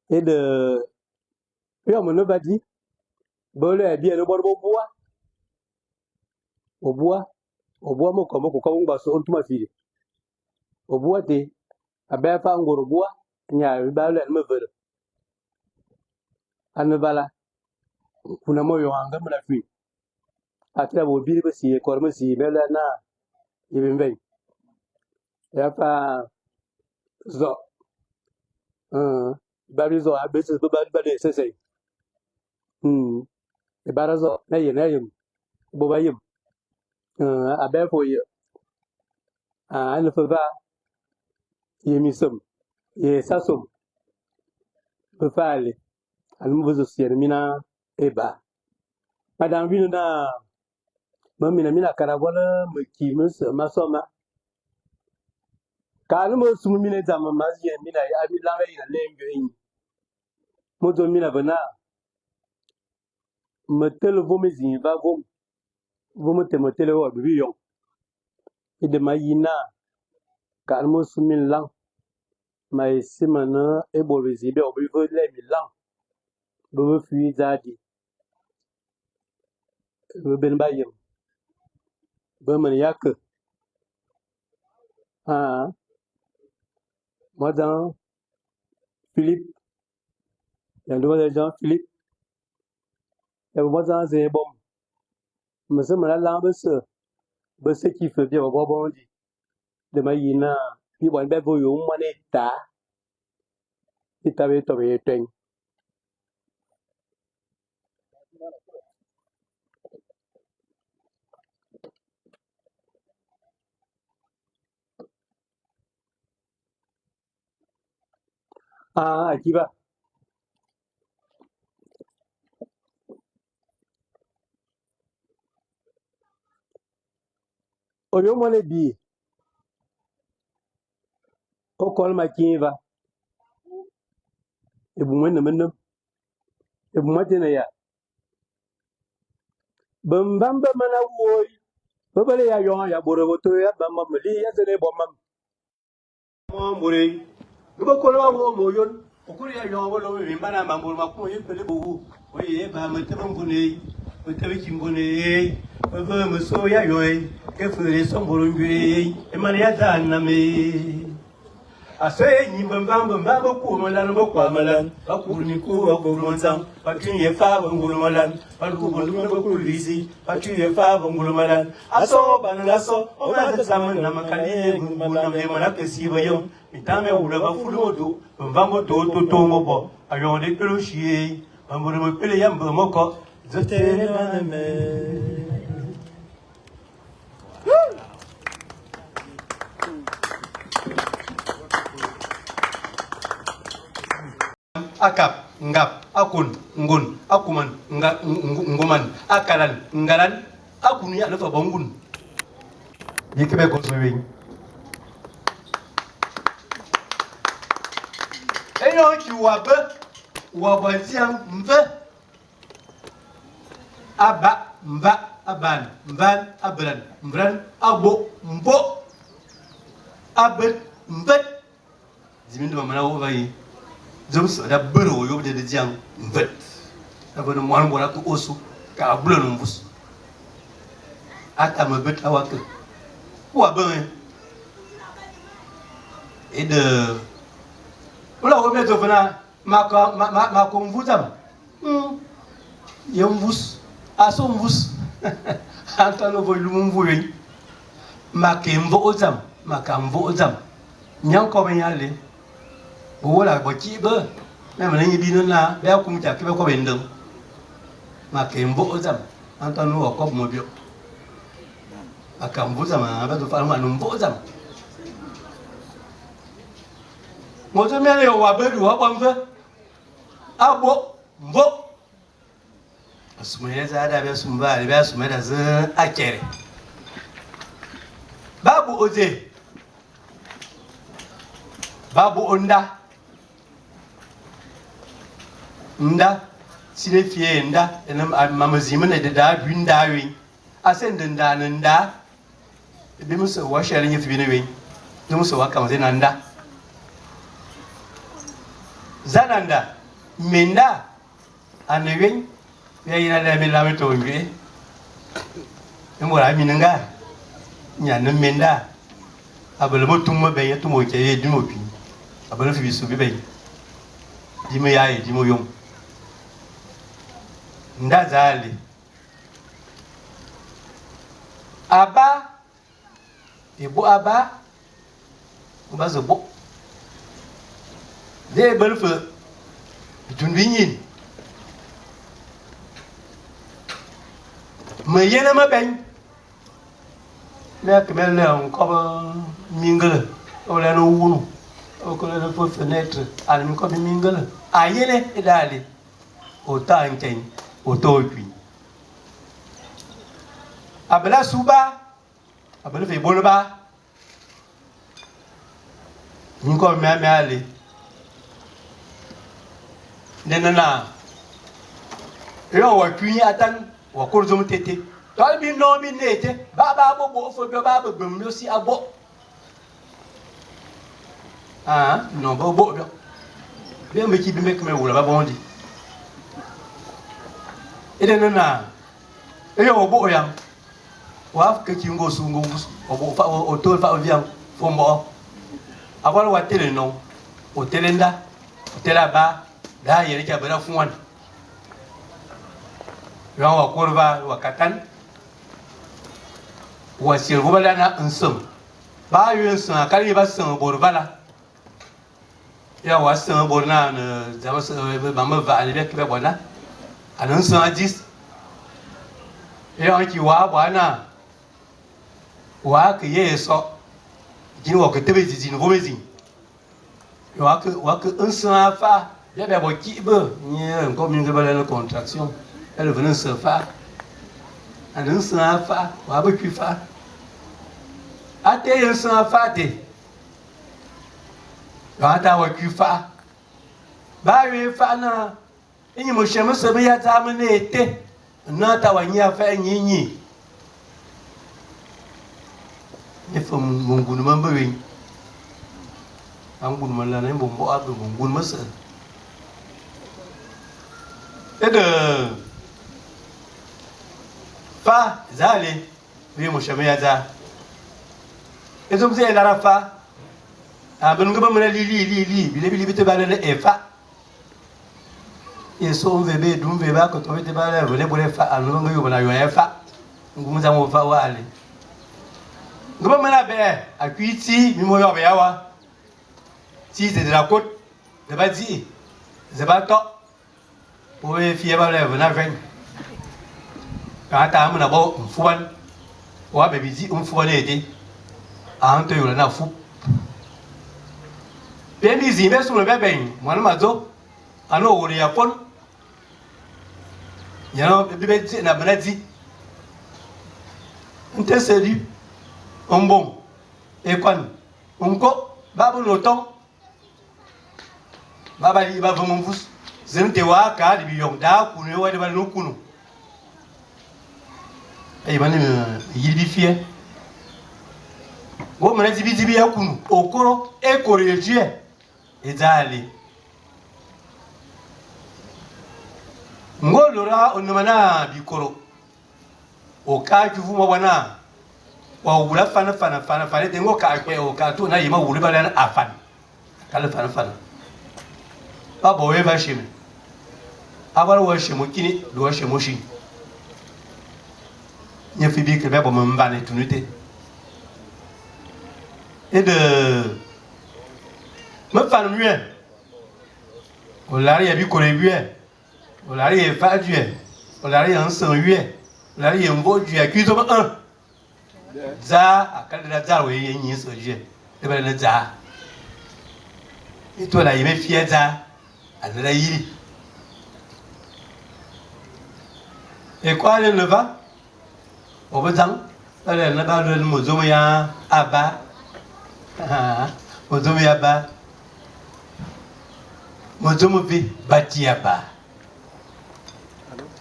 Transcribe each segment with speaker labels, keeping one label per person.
Speaker 1: Éde éyong me ne va di, be lôè biè ne bôr be bua, ôbua, ôbua mekôm me kukôm mgba so ntuma fili. Ôbua té, a bèè faa ngôr ôbua nye a ba lôè mevere. A ne vala, nkuna moyong a ngen mina fuiñ. A tira bo biri besi ye kôr mesi be lôè naa ye bemvèñ. Ya faa zokh, ba bi zokh a beses be ba de éseseng. Ébara zokh na yen a yem, é bôt ba yem. A bèè fe ôyè, a ne fe va ye minsem ye ésasom be faa alé. A ne mvus ôsiane mina éba. Ma dang vine naa me mina mina kar avol mekî mese ma so ma. Kaa ne me sum mina é dzam ma yen mina a lang ya yen alé mvè ényi. Me dzô mina ve naa, me tele vôm ézing va vôm, vôm té me tele wa biyong. Éde ma yi naa, kaa ne me sum minlang, ma ye simane é bôr bézing be be ve lèè minlang, be ve fui dzaa di. Beben ba yem, be mane ya ke. Ah, moadzang Philippe, ya ndôma dzèñ Jean Philippe, ya moadzang zèñ Ebom, mese me nga lang bese, béé se ki fe bia wa bo di. De ma yi naa, bi boan bia ve ôyôm moan étaa, bi tabe tobe ye étèñ. Ah, akiba. Ôyôm moan ébii ô kol ma king va. Ébuma é ne me n'nem. Ébuma té ne ya? Bemvam be mana wu ôyô, be bele y'ayong ya bôre be too ya bam meli ya zen é bôm mam. Mong bôr éyi, nge be kôlô wa wokh môyôn, ô kôrô ya ayong ô lôm mimban a mang bôr ma kômô ye bele bo wu. Ô ye éba me tebe mvôn éyi, me tebe ki mvôn éyi, me ve me soo y'ayong éyi, ke fere é song bôr ngyô éyi, é mane ya dzaa n'nam éyi. A so ye nyi bemvam bemvam be ku melan be kua melan, ba kur minkuu ba kur mendzang, ba twiñ ye faa be ngul melan, ba lughu bolume be kul bidzi, ba twiñ ye faa be ngul melan. A so ôban nga so, ô nga ke tsam n'nam akal ye n'nam ye mana ke si beyem, mintang mia wule ba fulu medukh, bemvam be too tôtô mebo, ayong dé kele ôshi éyi, memvônô me kele ya mbeghe mekok, dzôp té é ne mane me. Akap, ngap, akôn, ngon, akuman, ngoman, akalan, ngalan, akunu ya ne fe bo ngun. Bi ke be gozo wéñ. Éyong ki wa be, wa bo nziang mve. Aba, mva, aban, mvan, abran, mvran, abo, mbo, abet, mvet. Dzimi ndôma mana wô va yi dzôm so da bere ôyôp de dziang mvet. Da ve moan bôr a ke ôsu kaa bulane mvus. A tame bet a wa ke. Wa benghe. Éde ô la wô mia dzô fe naa ma ma ko mvu dzam. Hum ye mvus a so mvus a ntano vo lum mvu wéñ. Ma ke mvo'o dzam, ma ka mvo'o dzam. Nya nkobe nya alé. Bo wôla bo kii be, mia mane nyi bi ne naa bia kum ki a ke be kobe ndeng. Ma ke mvo'o dzam, a ntano wa kob mo bio. Ma ka mvu dzam a ba dzô faa ma ne mvo'o dzam. Mo dzô mia ne wa be du wa bwa mve. A bo mvo. Asume ya za da bia sum ba bia sume da ze a kere. Ba bo oze. Ba bo onda. Nda sine fie nda ene ma mezi mene de da bi nda wi. Ase nde nda ne nda. Bi mu se wa share nyi fi ne wi. Bi mu se wa kam ze na nda. Zananda, menda a ne wéñ, bia yen alé minlam mi too njué. É môr a minenga ñe a ne menda, a bele metum mebèñ é tum ôkè ye édun ôkuiñ, a bele fe bisô bibèñ, édi meyaa ye édi meyong. Nda dzaa alé. Abakh Ébôk abakh, ô va zu bôk. Dé bele fe bitun bi ñin. Meyene mebèñ mia ke mia lere nkobe mingele ô lene wunu, ô ke lene fe fenêtre ane minkobe mi mingele. Ayene é daalé ô taa nkèñ, ô too ôkuiñ. A bele asu ba, a bele fe ébôlô ba. Minkôô mia mia alé. Ndene naa, éyong wa kuiñ atan, wa kôr dzôm té été. Toal binong bi ne été, baa ba bo bôô fe bio, baa be bem bio si a bôô. Ah, binong be bôô bio. Béé mbe ki bi mbe ki me wula ba bong di. Éde ne naa, éyong ô bôô-yang, Wa ke ki ngo su ngo mvus, wa bo fa o too fa oviang fo mbogho. Aval wa tele n'nong, ô tele nda, ô tele abakh, daa yiène ki a bera fuan. Éyong wa kôr va, wa katan, wa sil mvom alé naa nseng. Ba yue nseng akal ye ba seng bôr vala. Éyong wa seng bôr naa ane dzam ase, é mam mevakh ane bia ke bia bo naa, ane nseng a dzis. Éyong ki wa bo naa wa ke ye ésokh, dzin wa ke tebe édzidzin vôm ézing. Wa ke wa ke nseng a fakh, bia bia bo kikh be nye nkôm mi nge ba lene contraction, é ne ve ne nseng fakh. Ane nseng a fakh, wa be kui fakh. A té ye nseng a fakh té, wa taa wa kui fakh. Ba yue fakh naa Ényi meshè mese me ya dzaa me ne été, naa taa wa nyi afep ényi nyi. Nye fe mengun me mbe wéñ. A ngun me lane é mbo mbokh a be mengun mese. Éde fa dzaa alé ve meshè me ya dzaa. É dzôm dzé élar a fa, amben nge be mene li li li li, bilé bi li bité ba lene éfa. Yésu mve be du mve ba ke tobe te ba le vele bole fa anu nge yobo na yoya fa ngu mza mo fa wa ale nge ba mena be a kui ti mi mo yobe ya wa ti ze de la côte de ba di ze ba to o e fie ba le vena ven ka ta mena bo mfuban wa be bi di mfuban ete a nto yola na fu Be bizing be sughle bebèñ moan madzô ane ôwôlô ya fôn. Niène be be dzi naa bena dzi, nté se du, mbong, ékoan, nkôp, ba be ne ôtong, ba ba lighi ba vem mvus. Zen té waa kaa de biyong daa kunu é wa de ba lene kunu. Éyong ba ne yir bifiè, ng'ô mane dzi bidzi bi ya kunu, ôkôrô é kôre ye djiè é dzale. Ng'ô lôr a ônema naa bikôrô, ô kaa ki vu moan naa wa wulu afan afan afan afan éde ng'ô kaa kpè ô kaa tugha naa yem a wulu éba afan akal afan afan. Ba bo wé va sheme. Aval wa shem ôkini, de wa shem ôshiñ. Nye fe bi ke bia bo memvane étun té. Éde mefan mwiè, ô lare ya bikôrô bwiè, ô lare ya évakh dwiè, ô lare ya nseng wiè, ô lare ya mvôô dwiè, a kui dzôm un. Dzaa akal da dzaa wé ye ñi nso djiè, é ba ne dzaa. É toa da yem éfiè dzaa, ane da yili. Ékôan é ne va, bobedzang ba lere naa ba luène modzôm ya abakh, modzôm ya abakh, modzôm ôvé ba tiè abakh.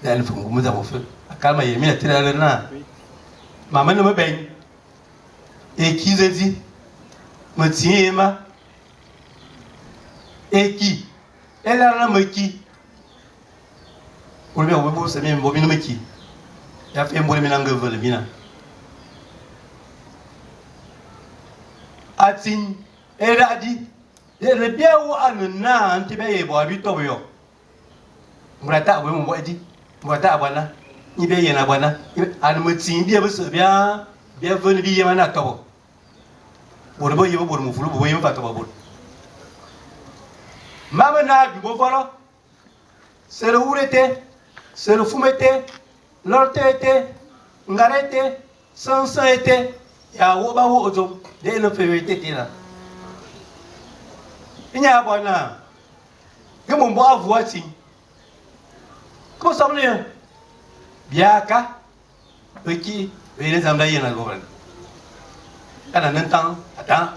Speaker 1: Da yane fe ngum dzam ôfe, akal ma yem mina tele a lere naa, Mam me ne mebèñ, ékî zé dzi, metsing ye ma, ékî. É lara na meki. Bôr be bo se mi bo mi meki. Ya fe mbole mi na ngevele mina. Atsing era di de ne bia wo anu na nti be ye bo abi to yo. Mbra ta bo mo di. Mbra ta bana. Ni be ye na bana. Anu metsing bia be se bia bia vene bi ye mana to bo. Bôr bo ye bo bôr mufulu bo ye fa to bo. Mama na bi bo folo. Sere wurete, sere fumete, lorte te, ngarete, sansan ete, ya wo ba wo ozo, de no fewe te te na. Inya bo na. Ge mo bo avu ati. Ko sam ne. Biaka eki be ne zamba yena go ban. Kana nan tan atan.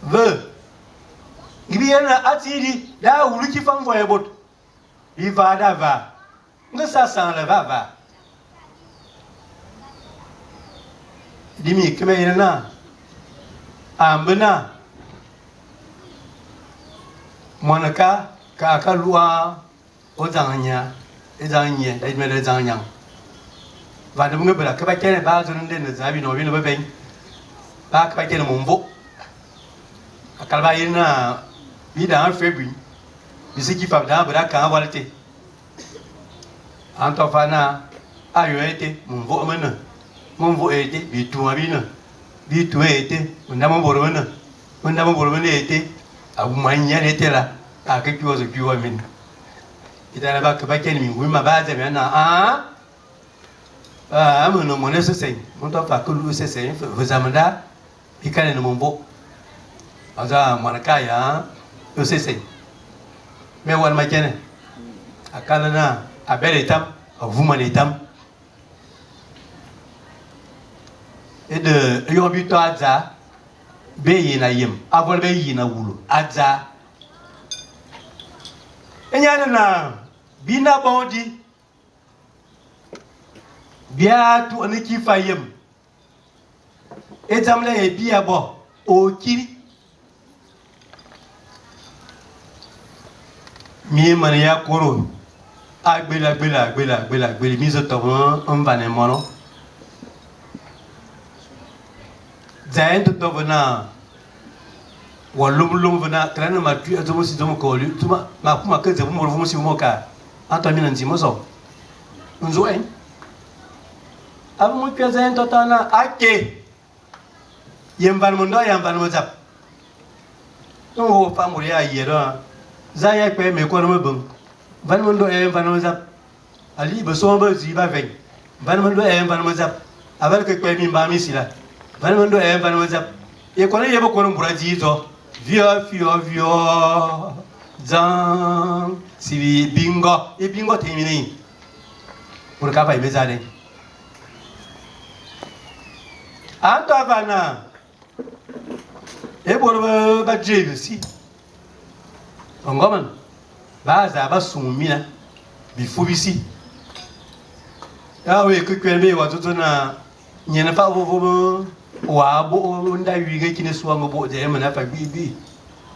Speaker 1: Ve ngi yena atiri da wulu ki fam voye bot. Bi va da va. Nge sa san le va va. Di mi keme yena na. Ambena. Mwanaka ka ka lua o zang nya e zang nye da me le zang nyang. Va de nge bela ke ba kene ba zo nde ne zabi no bi no be ben. Ba ka ba kene mombo. Akal ba yena bi da fe bi. Bi se ki fa da bela ka walte. Anto fa na ayo ete mombo mena. Mombo ete bi tu abi na. Bi tu ete nda mo boro mena. Nda mo boro mena ete abu manya ete la. A ke kiwo zo kiwo min. Itana ba ke ba kene mi ngui ma ba ze na a a mo no mo ne se se mo to fa ku lu se se fe zamanda ikane no mombo. Aza mwana kaya yo se se. Me wan ma kene. Akala na abele tam avuma ne tam. E de yo bi to aza be yi na yem avol be yi na wulu aza. Enyane na bina bondi bia tu ani ki fa yem. E zamle e bia bo o kiri. Mi man ya koro agbela agbela agbela agbela agbela mi zo to mo ne mono. Zayen to to na wa lum lum vana krana ma tu azo si zo ko lu tuma ma kuma ke ze mo mo si mo ka anto mi nan mo so nzo en abu mo ke zayen to ta na ake yem van mo ndo yam van mo zap no ho fa mo ya yero za ya pe me ko no bung van mo ndo yam van mo zap ali be so ba zi ba ven van mo ndo yam van mo zap aval ke pe mi ba mi sila van mo ndo yam van mo zap ye ko ne ye bo ko no bura ji zo vio fio vio zang si bingo e bingo te mi ni por ka pa ibe zale anto avana e bor ba je si ngoman ba za ba sumina bi fu bi si ya we ku kwen be wa tutu na nyene fa bo bo wa bo nda wi ge kine suwa ngo bo de mena fa bi bi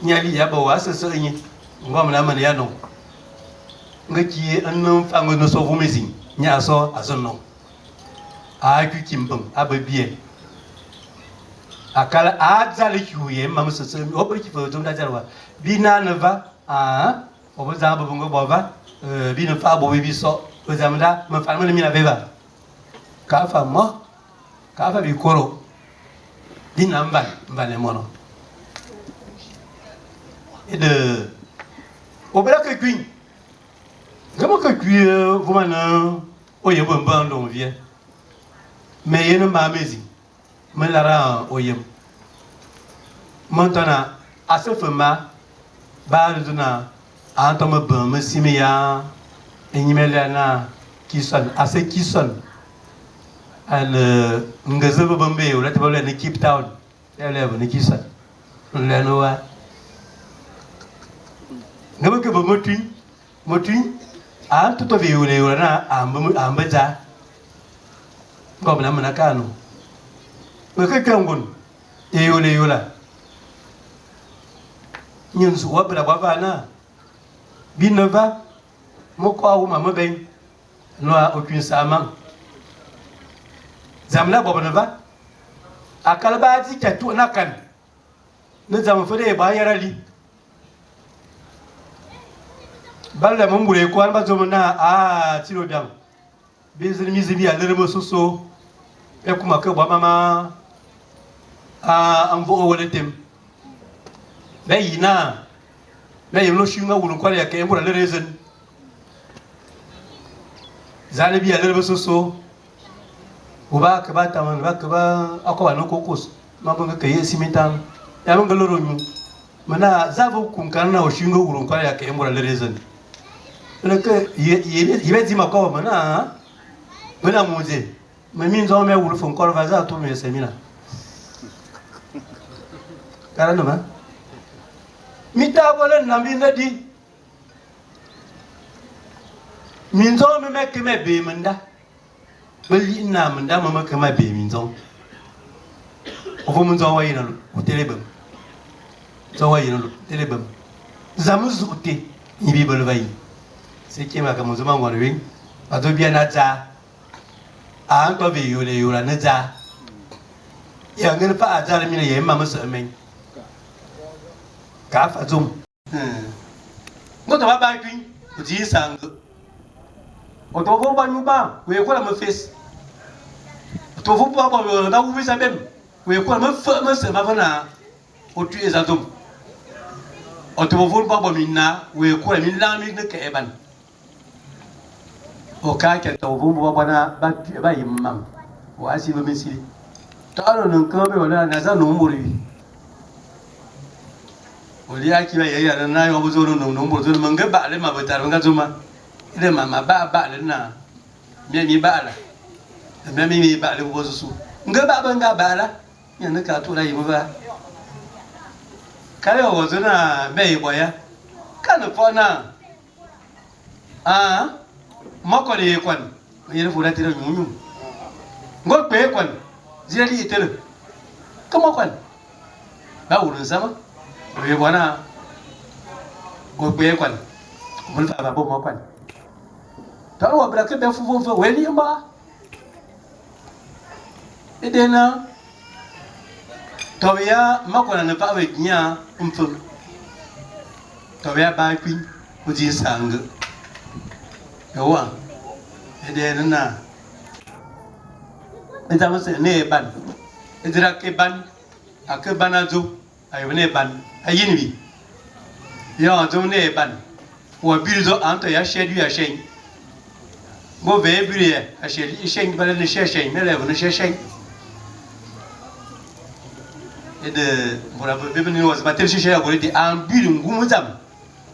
Speaker 1: nyali ya ba wa se se nyi ngom na man ya no nga ki an fa ngo no so fu mezi nya so azo no a ku kimbum a ba biye akala a zali ki ye mam se se o ki fo da jalwa bi na ne va a o bo za bo ngo bo va bi ne fa bo bi so o za mda ma fa mi na be ba ka fa mo ka fa bi koro di na mba mba ne mono e de o bela ke kwin ngamo ke kwi vo ma na o ye bo mba ndon vie me ye no ma mezi me lara o yem montana a se fe ma ba do na a to me ba me si me ya enyimele na kison a se kison an ngaze bo bambe o la te ba le ni Cape Town le le bo ni kison le no wa ngabo ke bo motui motui a to to vi ole ole na a mbe za ngom na mena kanu me ke ke ngun e ole yola. Nye nzukh wa bera bo avaa naa, Bi ne va, mekôkh awuma mebèñ, noa ôkuiñ nsaa mang. Dzam da bobane va, akal baa dzi ki a tu'an akan, ne dzam nfe da ye bo ayara li. Ba lè me ngura ékôan ba dzô me naa, Aa, tsili ôbiang, bizin mizing bi ya lere me sôsôe é kuma ke bo a mam a mvoghe wôle ntem. Bia yi naa bia yem ôshuiñ a wulu nkoan ya kè é ngura lere é zen. Za ane bi ya lere besôsôe bo ba ke ba tam ba ke ba akôba ane ôkôkôs ma me nge ke ye si mintan ya me nge lôr ôñu me naa za ave ôku nkane naa ôshuiñ nge wulu nkoan ya kè é ngura lere é zen. Me ne ke ye ye bia dzi ma kôba me naa me ne amu dzé me mindzong mia wulu fe nkôr va za a turu me ye mina. Kada numa mi taa vole n'nam bi ne di. Mindzong mi me ke me béé menda, me likh naa menda me me ke ma béé mindzong. Ô mindzong wa yiène lôt, ô tele ébem. Ndzong wa yiène lôt, ô tele ébem. Za minzukh té ñi bi bele va yi? Se ki ma ke mindzô ma ngoan wéñ, ba dzô bia naa dzaa. A ntôô ve éyôla éyôla ane dzaa. Ya ngene faa a dzale mina ya é mam mese mèñ. Kaa fa dzôm. Nge ô ba kuiñ, ô dzii nsaa nge. Ô too ve ôba ñu ba, wéé kôla mefes. Ô too ve ôba bo ba wubi za bem, wéé kôla mefe'e mese ma ve naa ô tuè za dzôm. Ô too ve ôba bo minaa, wéé kôla minlang mi ne ke éban. Ô kaa ki too ve ôba bo naa ba tuè ba yem mam, wa sili be minsili. Tôô ô ne nkee be wa naa za n'nôm bôr wi. Ô ligha ki ba ye yane naa éyong ba dzô n'nôm n'nôm bôr dzô me nge baghle ma betare be nga dzô ma, éde ma ma bagh-baghle naa mia mi baghle, mia mi mii baghle bôr ôsusu. Nge ba be nga baghle, mia ne kaa tugha yem va. Kale wa dzô naa bia ye bo ya? Kaa ne foghe naa, Aa, mokon ye ékôan, ma yene fôrô da tele ñuu ñuu. Nge ô kpee ékôan, dzi da lighi tele? Ke mokon ba wulu nsama, ô ye bo naa ô kpee ékôan, ô bele faa va bo mokon. Tang wa bira ke bia fufu nfe, wéé lighi mbagha. Éde naa, tobe ya mokon a ne fave ñia nfeng. Tobe ya baa kuiñ ô dzi nsaa nge. Éwô, éde é ne naa, é dzam ése é ne éban, é dzera ke ban, a ke ban adzô, a yebe ne éban, a yen wi. Éyong adzô é ne éban, wa biri dzô a nto ya shè dwi ashèñ. Nge ô vee biri yè ashè li shèñ ba lene shè shèñ, me lè vone shè shèñ. Éde bôr be be ne wa ba tele shè shè ya bôr été, a biri ngum dzam,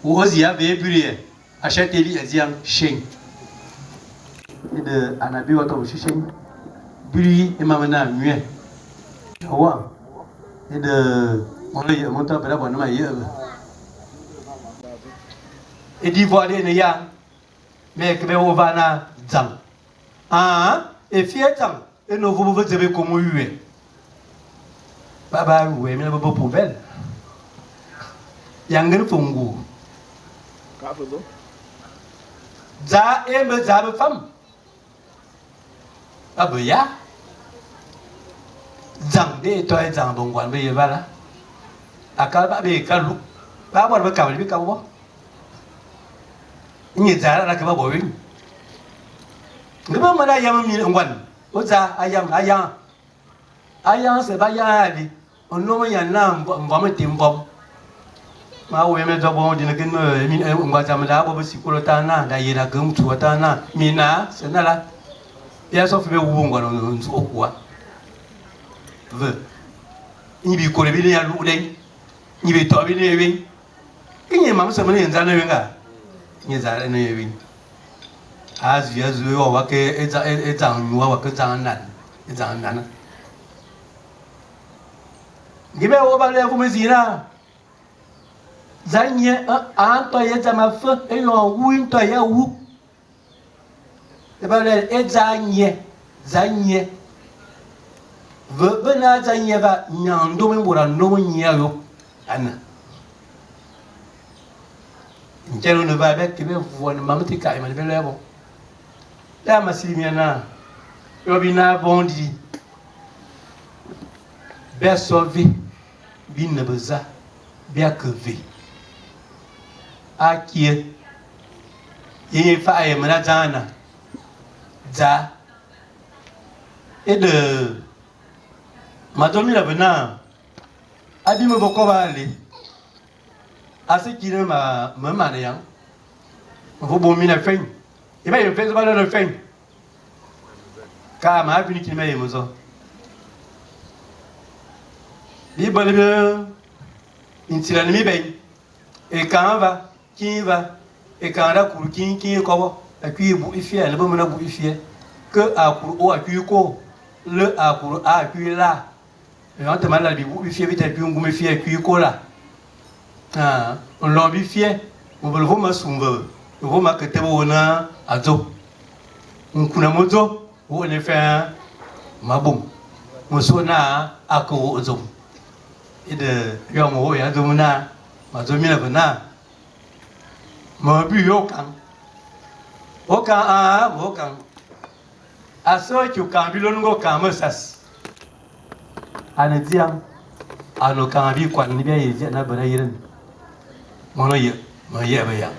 Speaker 1: ô dzi ya vee biri yè ashè té li a dziang shèñ. Éde a ne abé wa tobe shèshèñ, biri é mam me ne a ñuè. Wa, éde môr a yeghe môt a bera bo ane ma yeghe. Édi voar é ne ya, me ke be wô va naa dzang. Aa, éfiè dzang é ne ôvoo ve dzebe kômô wiè. Ba ba wuè mina be bo poubelle. Ya ngen fe ngu'u. Dzaa é mbe dzaa befam ba be ya. Dzang déé toa é dzang bengoan be ye vala. Akal ba be ka lukh, ba boar be kable bikab bo. Énye dzaa da ke ba bo wiñ. Nge be mana yam mi ngoan, ô dzaa a yam, a yang. A yang se ba yang ya li, ô n'nôm nya naa mvom été mvom. Ma wôme me dzô bong dine ke me mi ngua dzam da bo be sikôlô ta naa da yera ke mtsua ta naa mi naa se nala ya so fe be wu ngua no nzu okua. Ve nyi bi kore bi ne ya lu den nyi bi to bi ne wi nyi mam se me ne nzane wi nga nyi zare ne wi a zu ya zu wa wa ke e dza e dzang nyua wa ke dzang nan e dzang nana. Nge be wo ba le vum zina za nye a nto ye dzam afe éyong wu nto ye wu e ba le e dza nye za nye ve be na dza nye va nyang ndôm mbora ndôm nye yo ana. Ndjiène ô ne vaa bia ke bia vuane mam meté kaa yem ane bia luè bo. Da ma sili mia naa, Éyong bi ne avong di, bia so vé bi ne bo za bia ke vé? A kiè ye ñe faa ye mena dzaa naa, Dzaa. Éde ma dzô mina ve naa, abim be kôba alé, a se ki naa ma me maneyang mvo bo mina fèñ. Ye ba yem fèñ ba lere fèñ? Kaa, maa vini ki ma yem dzô. Bi bele be ntsilane mibèñ, ékang va, king va, ékang da kuru king, king é kobo, a kui bu éfiè, ane be mena bu éfiè, ke a kuru o a kui ko, le a kuru a a kui la. Éyong té ma lal bibu bifiè bité a kui ngum éfiè a kui kola. Ah, nlong bifiè, ô bele vôm a sum ve, vôm a ke tebe wô naa a dzô. Nkuna modzô ô ne fe ma bôm, mô so naa a ke wokh dzôm. Éde éyong ma wokh ya dzôm naa, ma dzô mina ve naa, Ma bui ôkang. Ôkang aa, ma ôkang. A soo ki ôkang bilôn nge ôkang mesas. A ne dziang, a ne ôkang bikôan ni bia ye dzia naa bera yiran mono ye meyè meyang.